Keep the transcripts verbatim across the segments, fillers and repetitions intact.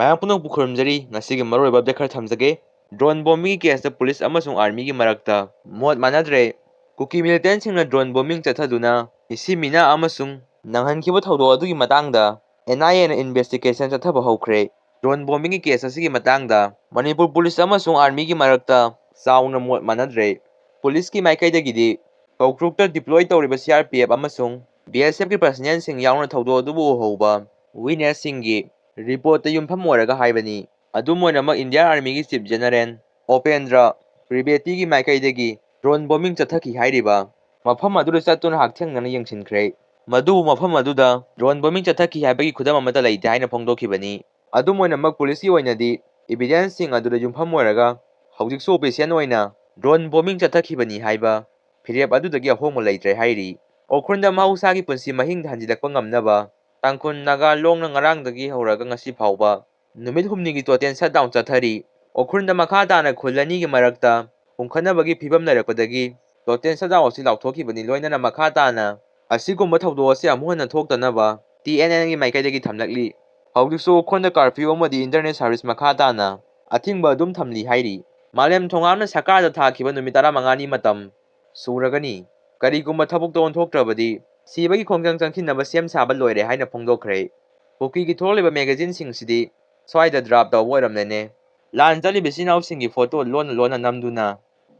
ꯃꯌꯥꯝ ꯄꯨꯝꯅꯃꯛꯄꯨ ꯈꯨꯔꯨꯝꯖꯔꯤ꯫ ꯉꯁꯤꯒꯤ ꯃꯔꯨꯑꯣꯏꯕ ꯑꯞꯗꯦꯠ ꯈꯔ ꯊꯝꯖꯒꯦ꯫ ꯗ꯭ꯔꯣꯟ ꯕꯣꯝꯕꯤꯡꯒꯤ ꯀꯦꯁꯇ ꯄꯨꯂꯤꯁ ꯑꯃꯁꯨꯡ ꯑꯥꯔꯃꯤꯒꯤ ꯃꯔꯛꯇ ꯃꯣꯠ ꯃꯥꯟꯅꯗ꯭ꯔꯦ꯫ ꯀꯨꯀꯤ ꯃꯤꯂꯤꯇꯦꯟꯁꯤꯡꯅ ꯗ꯭ꯔꯣꯟ ꯕꯣꯝꯕꯤꯡ ꯆꯠꯊꯗꯨꯅ ꯃꯤꯁꯤ ꯃꯤꯅꯥ ꯑꯃꯁꯨꯡ ꯅꯪꯍꯟꯈꯤꯕ ꯊꯧꯗꯣꯛ ꯑꯗꯨꯒꯤ ꯃꯇꯥꯡꯗ ꯑꯦꯟ ꯑꯥꯏ ꯑꯦꯅ ꯏꯟꯚꯦꯁꯇꯤꯒꯦꯁꯟ ꯆꯠꯊꯕ ꯍꯧꯈ꯭ꯔꯦ꯫ ꯗ꯭ꯔꯣꯟ ꯕꯣꯝꯕꯤꯡꯒꯤ ꯀꯦꯁ ꯑꯁꯤꯒꯤ ꯃꯇꯥꯡꯗ ꯃꯅꯤꯄꯨꯔ ꯄꯨꯂꯤꯁ ꯑꯃꯁꯨꯡ ꯑꯥꯔꯃꯤꯒꯤ ꯃꯔꯛꯇ ꯆꯥꯎꯅ ꯃꯣꯠ ꯃꯥꯟꯅꯗ꯭ꯔꯦ꯫ ꯄꯨꯂꯤꯁꯀꯤ ꯃꯥꯏꯀꯩꯗꯒꯤꯗꯤ ꯀꯧꯇ꯭ꯔꯨꯛꯇ ꯗꯤꯄ꯭ꯂꯣꯏ ꯇꯧꯔꯤꯕ ꯁꯤ ꯑꯥꯔ ꯄꯤ ꯑꯦꯐ ꯑꯃꯁꯨꯡ ꯕꯤ ꯑꯦꯁ ꯑꯦꯐꯀꯤ ꯄꯔꯁꯅꯦꯜꯁꯤꯡ ꯌꯥꯎꯅ ꯊꯧꯗꯣꯛ ꯑꯗꯨꯕꯨ ꯎꯍꯧꯕ ꯋꯤꯠꯅꯦꯁꯁꯤꯡꯒꯤ ꯔꯤꯄꯣꯔꯠꯇ ꯌꯨꯝꯐꯝ ꯑꯣꯏꯔꯒ ꯍꯥꯏꯕꯅꯤ꯫ ꯑꯗꯨꯝ ꯑꯣꯏꯅꯃꯛ, ꯏꯟꯗꯤꯌꯥꯟ ꯑꯥꯔꯃꯤꯒꯤ ꯆꯤꯐ ꯖꯦꯅꯔꯦꯜ ꯎꯄꯦꯟꯗ꯭ꯔ ꯇ꯭ꯔꯤꯕꯦꯇꯤꯒꯤ ꯃꯥꯏꯀꯩꯗꯒꯤ ꯗ꯭ꯔꯣꯟ ꯕꯣꯝꯕꯤꯡ ꯆꯠꯊꯈꯤ ꯍꯥꯏꯔꯤꯕ ꯃꯐꯝ ꯑꯗꯨꯗ ꯆꯠꯇꯨꯅ ꯍꯛꯊꯦꯡꯅꯅ ꯌꯦꯡꯁꯤꯟꯈ꯭ꯔꯦ꯫ ꯃꯗꯨꯕꯨ ꯃꯐꯝ ꯑꯗꯨꯗ ꯗ꯭ꯔꯣꯟ ꯕꯣꯝꯕꯤꯡ ꯆꯠꯊꯈꯤ ꯍꯥꯏꯕꯒꯤ ꯈꯨꯗꯝ ꯑꯃꯠꯇ ꯂꯩꯇꯦ ꯍꯥꯏꯅ ꯐꯣꯡꯗꯣꯛꯈꯤꯕꯅꯤ꯫ ꯑꯗꯨꯝ ꯑꯣꯏꯅꯃꯛ, ꯄꯨꯂꯤꯁꯀꯤ ꯑꯣꯏꯅꯗꯤ ꯏꯚꯤꯗꯦꯟꯁꯁꯤꯡ ꯑꯗꯨꯗ ꯌꯨꯝꯐꯝ ꯑꯣꯏꯔꯒ ꯍꯧꯖꯤꯛꯁꯨ ꯑꯣꯐꯤꯁꯤꯌꯦꯜ ꯑꯣꯏꯅ ꯗ꯭ꯔꯣꯟ ꯕꯣꯝꯕꯤꯡ ꯆꯠꯊꯈꯤꯕꯅꯤ ꯍꯥꯏꯕ ꯐꯤꯔꯦꯞ ꯑꯗꯨꯗꯒꯤ ꯑꯍꯣꯡꯕ ꯂꯩꯇ꯭ꯔꯦ ꯍꯥꯏꯔꯤ꯫ ꯎꯈ꯭ꯔꯨꯜꯗ ꯃꯍꯧꯁꯥꯒꯤ ꯄꯨꯟꯁꯤ ꯃꯍꯤꯡꯗ ꯍꯟꯖꯤꯜꯂꯛꯄ ꯉꯝꯅꯕ ꯇꯥꯡꯈꯨꯜ ꯅꯥꯒꯥ ꯂꯣꯡꯅ ꯉꯔꯥꯡꯗꯒꯤ ꯍꯧꯔꯒ ꯉꯁꯤ ꯐꯥꯎꯕ ꯅꯨꯃꯤꯠ ꯍꯨꯝꯅꯤꯒꯤ ꯇꯣꯇꯦꯜ ꯁꯠꯗꯥꯎꯟ ꯆꯠꯊꯔꯤ꯫ ꯎꯈ꯭ꯔꯨꯜꯗ ꯃꯈꯥ ꯇꯥꯅ ꯈꯨꯜ ꯑꯅꯤꯒꯤ ꯃꯔꯛꯇ ꯍꯨꯟꯈꯠꯅꯕꯒꯤ ꯐꯤꯕꯝ ꯂꯩꯔꯛꯄꯗꯒꯤ ꯇꯣꯇꯦꯜ ꯁꯠꯗꯥꯎꯟ ꯑꯁꯤ ꯂꯥꯎꯊꯣꯛꯈꯤꯕꯅꯤ꯫ ꯂꯣꯏꯅꯅ ꯃꯈꯥ ꯇꯥꯅ ꯑꯁꯤꯒꯨꯝꯕ ꯊꯧꯗꯣꯛ ꯑꯁꯤ ꯑꯃꯨꯛ ꯍꯟꯅ ꯊꯣꯛꯇꯅꯕ ꯇꯤ ꯑꯦꯟ ꯑꯦꯟꯒꯤ ꯃꯥꯏꯀꯩꯗꯒꯤ ꯊꯝꯂꯛꯂꯤ꯫ ꯍꯧꯖꯤꯛꯁꯨ ꯎꯈ꯭ꯔꯨꯜꯗ ꯀꯥꯔꯐ꯭ꯌꯨ ꯑꯃꯗꯤ ꯏꯟꯇꯔꯅꯦꯠ ꯁꯥꯔꯚꯤꯁ ꯃꯈꯥ ꯇꯥꯅ ꯑꯊꯤꯡꯕ ꯑꯗꯨꯝ ꯊꯝꯂꯤ ꯍꯥꯏꯔꯤ꯫ ꯃꯥꯂꯦꯝ ꯊꯣꯉꯥꯝꯅ ꯁꯔꯀꯥꯔꯗ ꯊꯥꯈꯤꯕ ꯅꯨꯃꯤꯠ ꯇꯔꯥꯃꯉꯥꯅꯤ ꯃꯇꯝ ꯁꯨꯔꯒꯅꯤ꯫ ꯀꯔꯤꯒꯨꯝꯕ ꯊꯕꯛꯇ ꯑꯣꯟꯊꯣꯛꯇ꯭ꯔꯕꯗꯤ ꯁꯤꯕꯒꯤ ꯈꯣꯡꯖꯪ ꯆꯪꯁꯤꯟꯅꯕ ꯁꯦꯝ ꯁꯥꯕ ꯂꯣꯏꯔꯦ ꯍꯥꯏꯅ ꯐꯣꯡꯗꯣꯛꯈ꯭ꯔꯦ꯫ ꯀꯨꯀꯤꯒꯤ ꯊꯣꯛꯂꯤꯕ ꯃꯦꯒꯥꯖꯤꯟꯁꯤꯡꯁꯤꯗꯤ ꯁ꯭ꯋꯥꯏꯗ ꯗ꯭ꯔꯥꯞ ꯇꯧꯕ ꯑꯣꯏꯔꯝꯂꯦꯅꯦ꯫ ꯂꯥꯟ ꯆꯠꯂꯤꯕ ꯏꯆꯤꯟ ꯏꯅꯥꯎꯁꯤꯡꯒꯤ ꯐꯣꯇꯣ ꯂꯣꯟꯅ ꯂꯣꯟꯅ ꯅꯝꯗꯨꯅ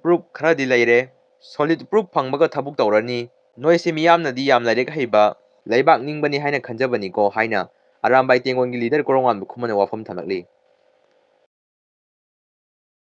ꯄ꯭ꯔꯨꯞ ꯈꯔꯗꯤ ꯂꯩꯔꯦ꯫ ꯁꯣꯂꯤꯠ ꯄ꯭ꯔꯨꯞ ꯐꯪꯕꯒ ꯊꯕꯛ ꯇꯧꯔꯅꯤ꯫ ꯅꯣꯏꯁꯦ ꯃꯤꯌꯥꯝꯅꯗꯤ ꯌꯥꯝ ꯂꯥꯏꯔꯤꯛ ꯍꯩꯕ, ꯂꯩꯕꯥꯛ ꯅꯤꯡꯕꯅꯤ ꯍꯥꯏꯅ ꯈꯟꯖꯕꯅꯤꯀꯣ ꯍꯥꯏꯅ ꯑꯔꯥꯝꯕꯥꯏ ꯇꯦꯡꯒꯣꯟꯒꯤ ꯂꯤꯗꯔ ꯀꯣꯔꯣꯉꯥꯟꯕ ꯈꯨꯃꯟꯅ ꯋꯥꯐꯝ ꯊꯝꯂꯛꯂꯤ꯫